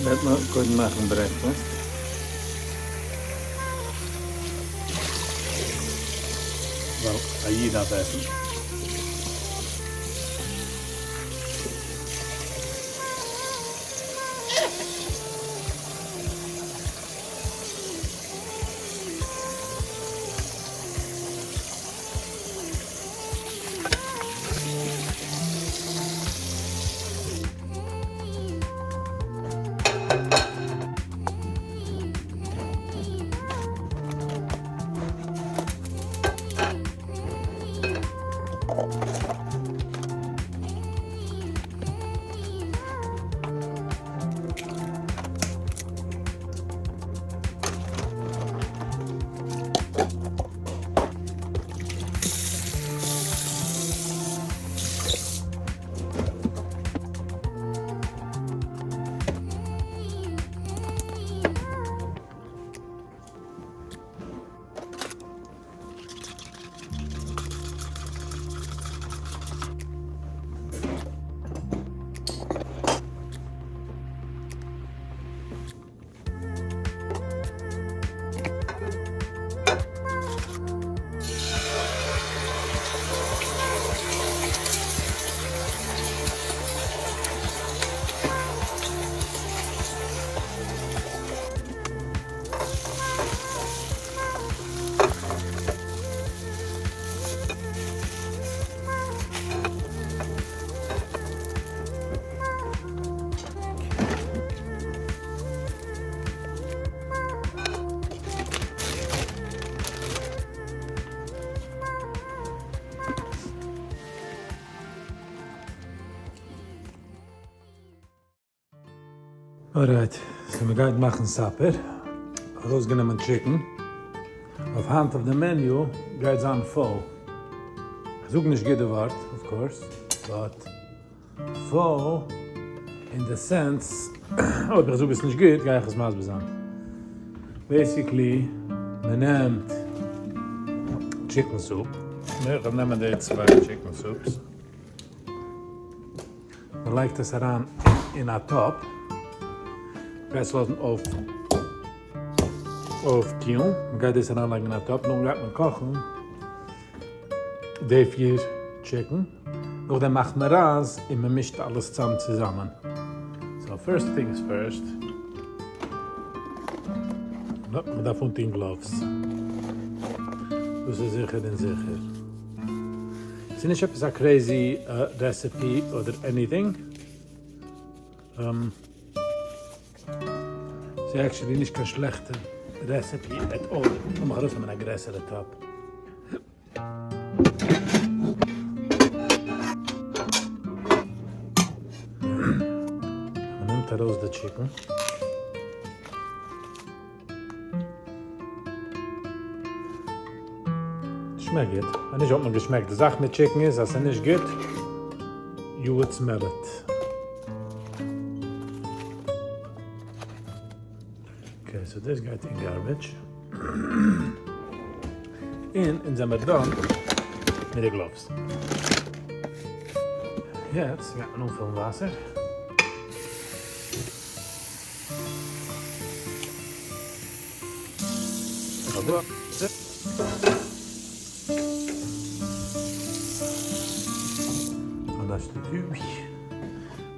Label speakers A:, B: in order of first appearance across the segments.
A: וועט מען קודם מאכן breakfast. ווייל א איד דארף עסן. Alright, so מ'גייט מאכן supper. ארויסגענומען chicken. אויף היינט אויף די menu גייט זיין פאו. כ'זאג נישט גוט די ווארט, of course, but pho אין די sense, אויב איך זאג עס נישט גוט גיי איך עס מסביר זיין. Basically, מ'נעמט chicken soup, איך וועל נעמען די צוויי chicken soups, מ'לייגט עס אריין אין א טאפ, מ'גייט עס לאזן אויף אויפקילן, מ'גייט דאס אריינלייגן אין א טאפ, נאכדעם גייט מען קאכן די פיר chicken, נאכדעם מאכט מען רייז און מען מישט אלעס צאם צוזאמען. So first things first, מען דארף אנטון gloves, דאס איז זיכער און זיכער. ס'איז נישט עפעס א crazy recipe אדער anything. ס'איז actually נישט קיין שלעכטע recipe at all. לאמיך ארויסנעמען א גרעסערע טאפ. מ'נעמט ארויס די chicken. שמעקט גוט. ווען נישט וואלט מען געשמעקט. די זאך מיט chicken איז אז ס'איז נישט גוט, you would smell it. Okay, so דאס גייט אין garbage. און אונז זעמער done מיט די gloves. יעצט גייט מען אנפילן וואסער.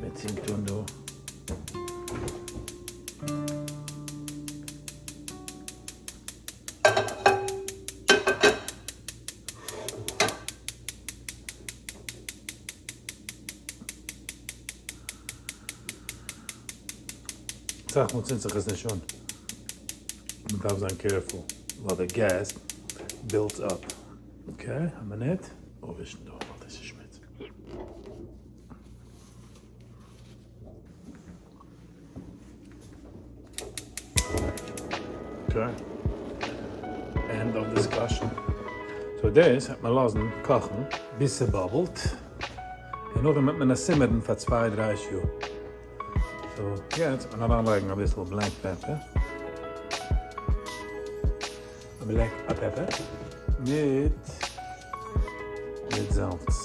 A: מען צינדט אן דא. אסאך מאל צינדט זיך עס נישט אן, מען דארף זיין careful ווייל די gas builds up. Okay, א מינוט, אפווישן דא ווייל דאס איז שמוץ. Okay, end of discussion. So דאס וועט מען לאזן קאכן ביז ס' bubble ט, און נאכדעם וועט מען עס simmer ן פאר צוויי דריי שעה. So יעצט וועט מען אריינלייגן אביסל black pepper, black pepper מיט מיט זאלץ.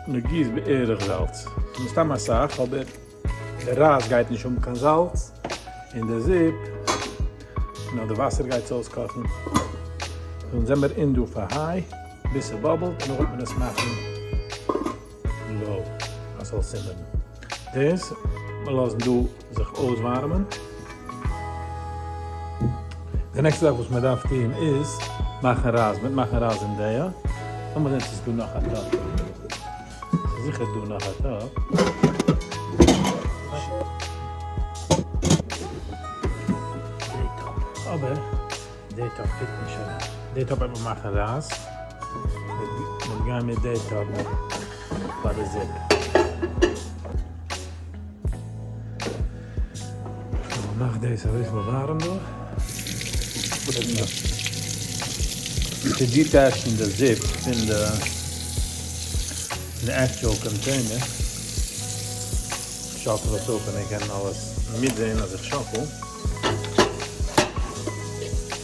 A: מ'גיסט בערך זאלץ. מסתם אסאך, אבער די רייז גייט נישט האבן קיין זאלץ, און די זופ, נאר די וואסער גייט עס אויסקאכן. אונז זעמער אין דא פאר high, ביז ס' bubble ט, נאך וועט מען עס מאכן low אז ס'זאל simmer ן. דאס מיר לאזן דא זיך אויסווארעמען. די נעקסטע זאך וואס מען דארף טון איז מאכן רייז, מ'וועט מאכן רייז אין דעיע. לאמיר זען צו ס'איז דא נאך א טאפ. ס'איז זיכער דא נאך א טאפ. די טאפ. אבער די טאפ פיט נישט אריין. די טאפ וועט מען מאכן רייז. מ'וועט גיין מיט די טאפ פאר די זופ. מאך דאס אביסל ווארעם דא. צו detach ן די זופ פון די actual container. שאקל עס אפ און איך קען אלעס מיטזעהן אז איך שאקל.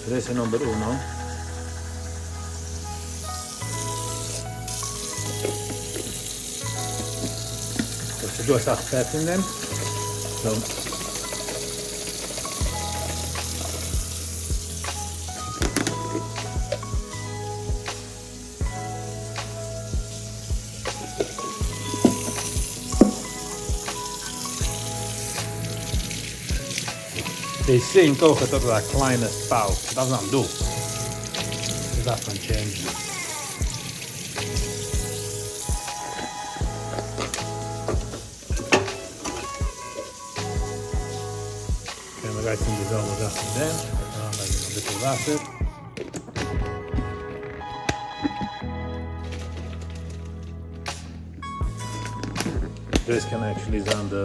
A: דאס איז number uno. עס איז דא אסאך פעט אין דעם. So. די sink אויך האט אזא קליינע spout, ס'דארף זיין דא. דאס דארף מען change ן. Okay, מען גייט טון די זעלבע זאך מיט דעם, אריינלייגן אביסל וואסער. דאס קען actually זיין די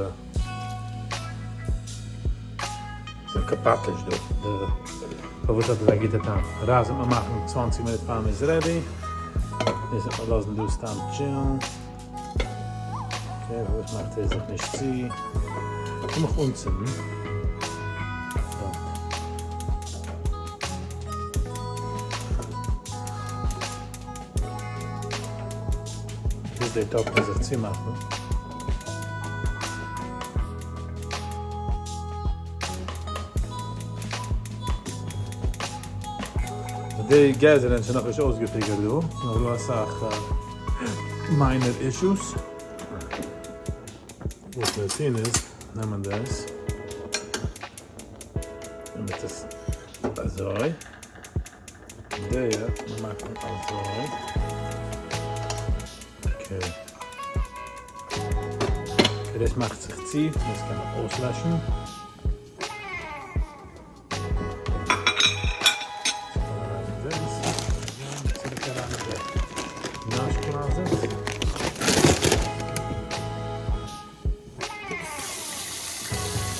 A: קאפאטיש דא, פארוואס האט עס א גוטע טעם. רייז וועט מען מאכן 20 מינוט פאר מען איז ready. דאס וועט מען לאזן דא סתם chill ן. Okay, פארוואס מאכט ער זיך נישט צו? לאמיך אנצינדן. ביז די טאפ קען זיך צומאכן. די געז רענטש איז נאכנישט אויסגע figure ט דא, ס'איז נאך דא אסאך minor issues. וואס מיר טון איז נעמען דאס און מיט עס אזוי, די מאכן אזוי, okay, דאס מאכט זיך צו, דאס קען מען אויסלעשן.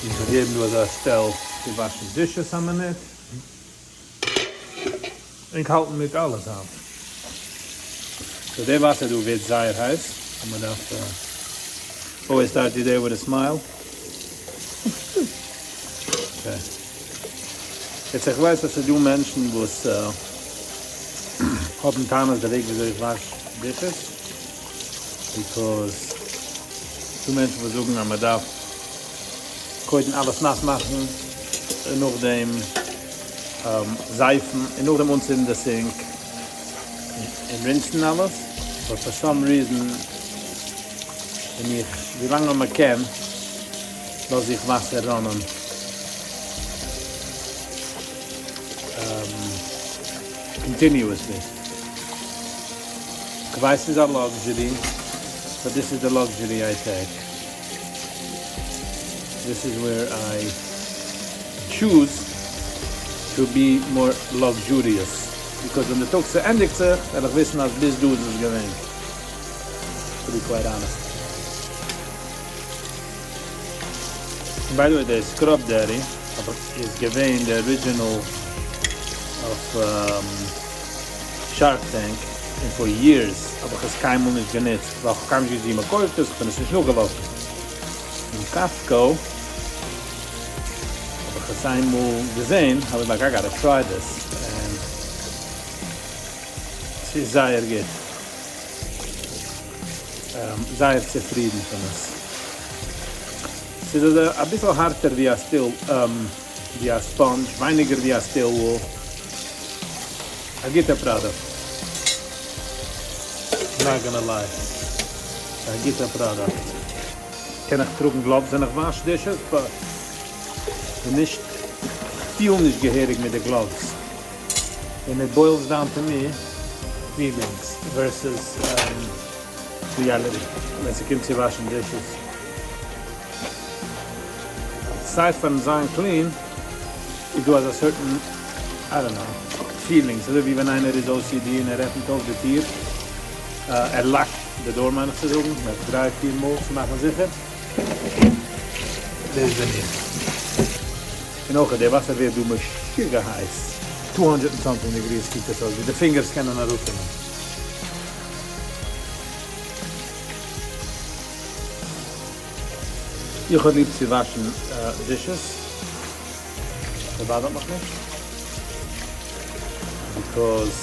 A: איך וועל געבן דא אזא שטעל צו וואשן dishes א מינוט. ענק האלטן מיט אלעס היינט. So די וואסער דא ווערט זייער הייס און מען דארף always start your day with a smile. Okay. יעצט איך ווייס אז ס'איז דא מענטשן וואס האבן טענות די וועג וויאזוי איך וואש dishes, because ס'דא מענטשן וואס זאגן אז מ'דארף קודם אלעס נאס מאכן און נאכדעם זייפן און נאכדעם אנצינדן די sink און rinse ן אלעס, but for some reason בין איך ווילאנג מען קען לאז איך וואסער run ען continuously. כ'ווייס ס'איז א luxury, but this is the luxury I take. This is where I choose to be more luxurious. Because ווען די טאג ס'ענדיגט זיך וועל איך וויסן אז ביז דא איז עס געווען. To be quite honest. און by the way די Scrub Daddy איז געווען די original אויף Shark Tank און for years האב איך עס קיינמאל נישט גענוצט ווייל כ'האב קיינמאל נישט געוואוסט ווי מ'קויפט עס, כ'בין עס נישט נאכגעלאפן. אין Costco האב איך עס איינמאל געזען האב איך like I gotta try this און ס'איז זייער גוט. זייער צופרידן פון עס. ס'איז אזוי אביסל הארטער ווי א steel ווי א sponge, ווייניגער ווי א steel wool. א גוטע product. Not gonna lie. א גוטע product. קען איך טראגן gloves ווען איך וואש dishes but כ'בין נישט כ'פיל נישט געהעריג מיט די gloves. און it boils down to me feelings versus reality ווען ס'קומט צו וואשן dishes. סיי פארן זיין clean איז דא אזא certain I don't know feeling, ס'אזוי ווי ווען איינער איז OCD און ער עפנט אויף די טיר, ער lock ט די door מיין איך צו זאגן, like דריי פיר מאל צו מאכן זיכער. דאס בין איך. און אויך די וואסער ווערט דא משוגע הייס, 200 and something degrees קוקט עס אויס ווי די fingers קענען אראפקומען. איך האב ליב צו וואשן dishes, ס'באדערט מיך נישט, because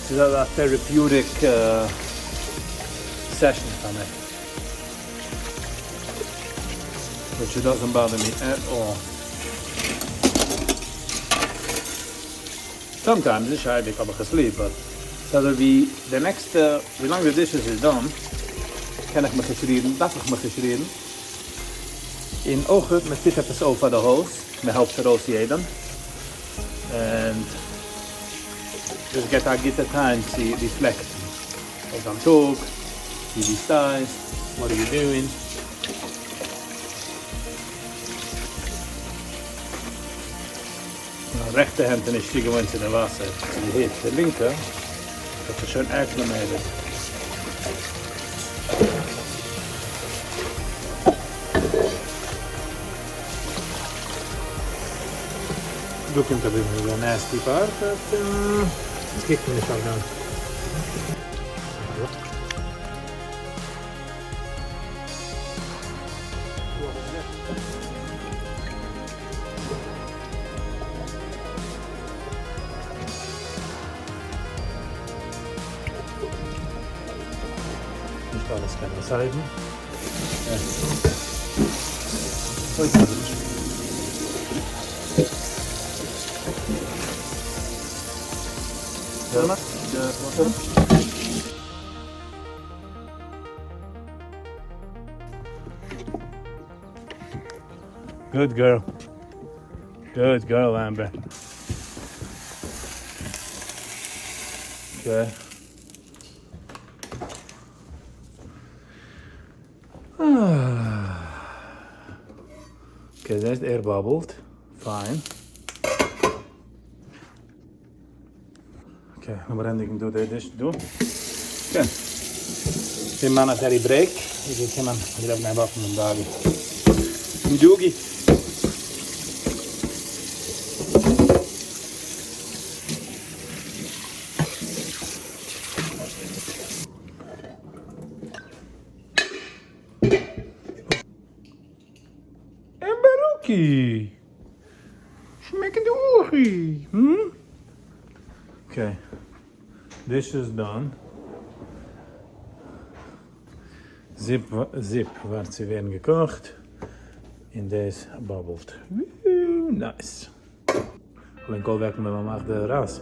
A: ס'איז אזא therapeutic session פאר מיר, which it doesn't bother me at all. Sometimes, נישט אייביג האב איך עס ליב, but ס'איז אזוי ווי די נעקסטע, ווילאנג די dishes איז done קען איך מיך נישט רירן, דארף איך מיך נישט רירן, און אויך מען טוט עפעס אויף פאר די הויז, מען העלפט ארויס יעדעם, און דאס געבט א גוטע time צו reflect ן אויף דיין טאג, ווי דו שטייסט, what are you doing. מיין רעכטע הענט איז נישט צוגעוואוינט צו די וואסער, צו די היץ, די לינקע האט זיך שוין acclimated. דא קומט אביסל די nasty part, but עס קוקט מיר נישט אויף דעם. נישט אלעס קען מען save ן. Good girl. Good girl, Amber. Okay. Okay, זעסט ער bubble ט. פיין. Okay, לאמיר ענדיגן דא די dish דא. Okay. די monetary break איז געקומען. מיר דארפן גיין וואקן דעם doggy. דעם doggy. אמברוקי! שמעקן די אוכי! הום? Okay, dish איז done. זופ זופ ווארט צו ווערן געקאכט, און דאס bubble ט. Nice! כ'וועל ענק אויפוועקן ווען מ'מאכט די רייז.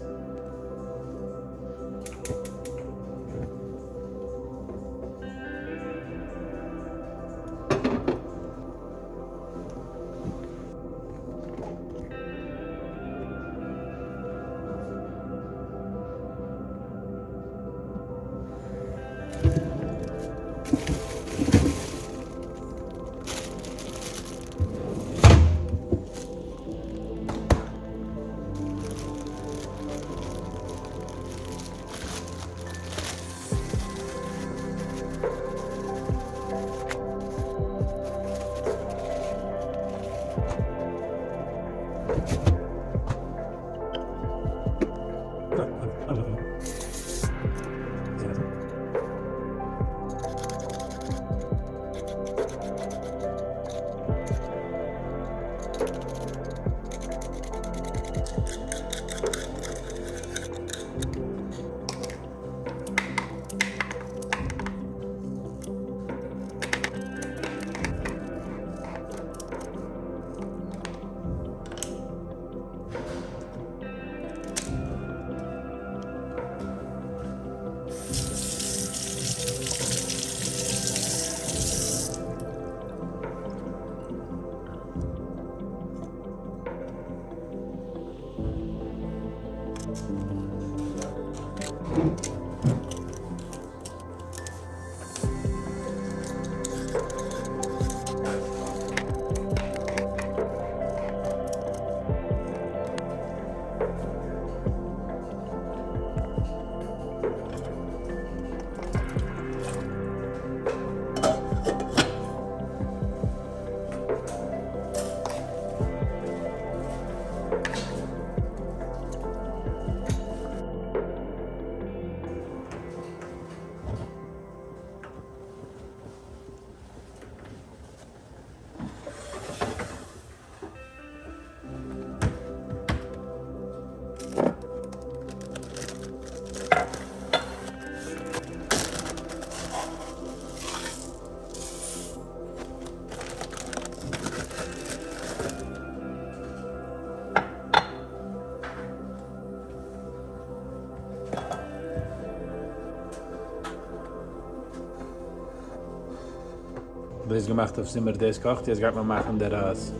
A: דאס געמאכט אויף זומער, דאס קאכט, יעצט גייט מען מאכן די רייז.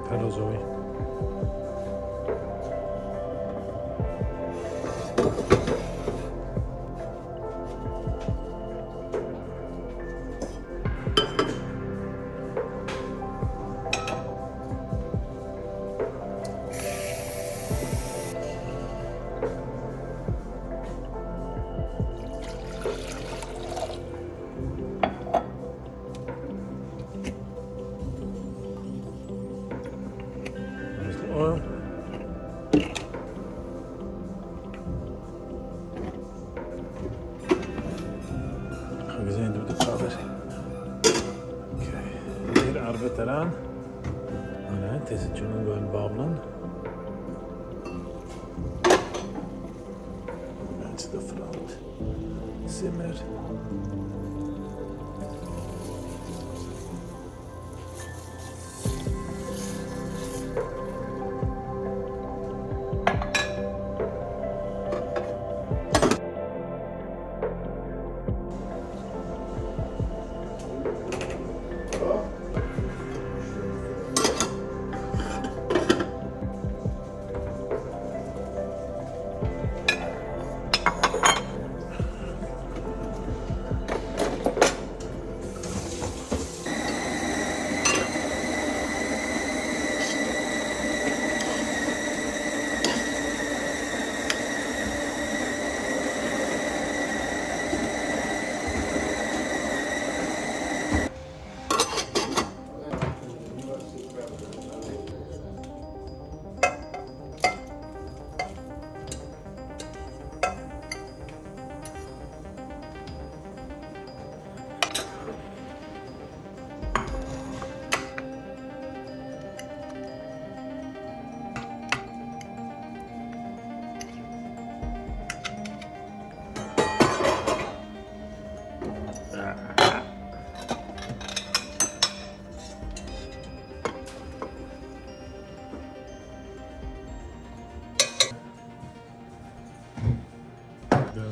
A: Hello Zoe. אביסל oil. כ'האב געזען דא די cover. Okay, ער ארבעט אריין. Alright, דאס האט שוין אנגעהויבן bubble ען. גיין צו די front צימער.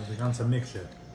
A: די גאנצע mixture.